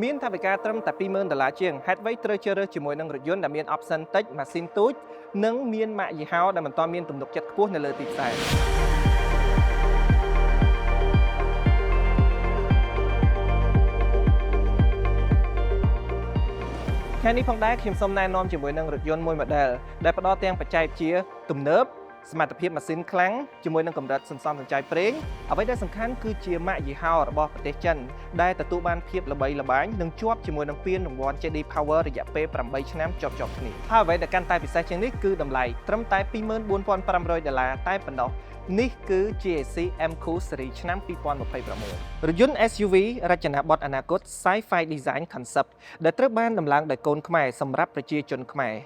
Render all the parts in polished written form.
មានថវិកាត្រឹមតែ20,000ដុល្លារជាងហេតុអ្វីត្រូវជ្រើសរើសជាមួយនឹងរថយន្តដែលមាន option តិចម៉ាស៊ីនទូចនិងមានម៉ាកយីហោដែលមិនទាន់មានទំនុកចិត្តខ្ពស់នៅលើទីផ្សារថ្ងៃនេះផងដែរខ្ញុំសូមណែនាំជាមួយនឹងរថយន្តមួយ model ដែលផ្ដល់ទាំងបច្ចេកវិទ្យាទំនើបសមត្ថភាពម៉ាស៊ីនខ្លាំងជាមួយនឹងកម្រិតសន្សំសំចៃប្រេងអ្វីដែលសំខាន់គឺជាម៉ាកយីហោរបស់ប្រទេសចិនដែលទទួលបានភាពល្បីល្បាញនិងជាប់ជាមួយនឹងពានរង្វាន់ JD Power រយៈពេល8ឆ្នាំជាប់ៗគ្នាហើយអ្វីដែលកាន់តែពិសេសជាងនេះគឺតម្លៃត្រឹមតែ24,500ដុល្លារតែប៉ុណ្ណោះនេះគឺ GAC MQ Series ឆ្នាំ2026រថយន្ត SUV រចនាបថអនាគត Sci-Fi Design Concept ដែលត្រូវបានដំឡើងដោយកូនខ្មែរសម្រាប់ប្រជាជនខ្មែរ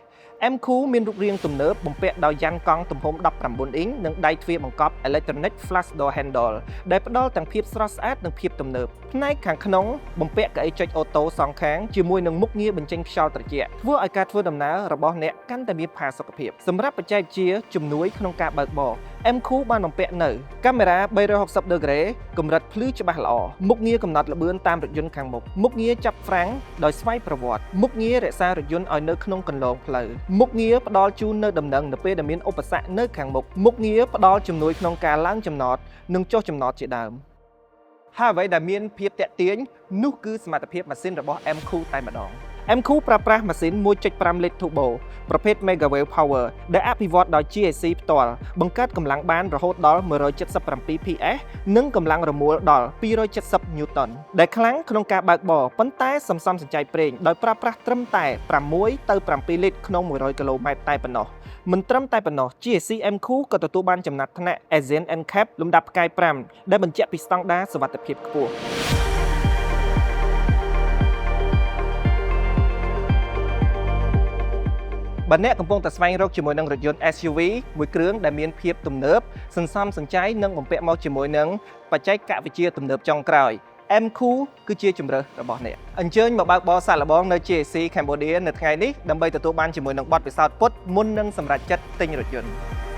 MQ មានរូបរាងទំនើបបំពាក់ដោយយ៉ានកង់ទំហំ19អ៊ីងនិងដៃទ្វារបង្កប់ Electronic Flush Door Handle ដែលផ្ដល់ទាំងភាពស្រស់ស្អាតនិងភាពទំនើបផ្នែកខាងក្នុងបំពាក់កៅអីចុចអូតូសងខាងជាមួយនឹងមុខងារបញ្ចេញខ្យល់ត្រជាក់ធ្វើឲ្យការធ្វើដំណើររបស់អ្នកកាន់តែមានផាសុកភាពសម្រាប់បច្ចេកវិទ្យាជំនួយក្នុងការបើកបរ MQ បានបំពាក់នៅកាមេរ៉ា360 degree កម្រិតភ្លឺច្បាស់ល្អមុខងារកំណត់ល្បឿនតាមរថយន្តខាងមុខមុខងារចាប់ហ្វ្រាំងដោយស្វ័យប្រវត្តិមុខងាររក្សារថយន្តឲ្យនៅក្នុងគន្លងផ្លូវមុខងារផ្ដល់ជូននៅដំណឹងនៅពេលដែលមានឧបសគ្គនៅខាងមុខមុខងារផ្ដល់ជំនួយក្នុងការឡើងចំណតនិងចុះចំណតជាដើមហើយអ្វីដែលមានភាពតាក់ទាញនោះគឺសមត្ថភាពម៉ាស៊ីនរបស់ MQ តែម្ដង MQ ប្រើប្រាស់ម៉ាស៊ីន1.5លីត្រ Turbo ប្រភេទ Mega Wave Power ដែលអភិវឌ្ឍដោយ GAC ផ្ទាល់បង្កើតកម្លាំងបានរហូតដល់177 PS និងកម្លាំងរមួលដល់270 Newton ដែលខ្លាំងក្នុងការបើកបរប៉ុន្តែសន្សំសំចៃប្រេងដោយប្រើប្រាស់ត្រឹមតែ6ទៅ7លីត្រក្នុង100គីឡូម៉ែត្រតែប៉ុណ្ណោះមិនត្រឹមតែប៉ុណ្ណោះ GAC MQ ក៏ទទួលបានចំណាត់ថ្នាក់ ASEAN NCAP លំដាប់ផ្កាយ5ដែលបញ្ជាក់ពីស្តង់ដារសុវត្ថិភាពខ្ពស់ បើអ្នកកំពុងតែស្វែងរកជាមួយនឹងរថយន្ត SUV មួយគ្រឿងដែលមានភាពទំនើបសន្សំសំចៃនិងបំពាក់មកជាមួយនឹងបច្ចេកវិទ្យាទំនើបចុងក្រោយ MQ គឺជាជម្រើសរបស់អ្នកអញ្ជើញមកបើកបរសាកល្បងនៅ GAC Cambodia នៅថ្ងៃនេះដើម្បីទទួលបានជាមួយនឹងបទពិសោធន៍ពិតមុននឹងសម្រេចចិត្តទិញរថយន្ត។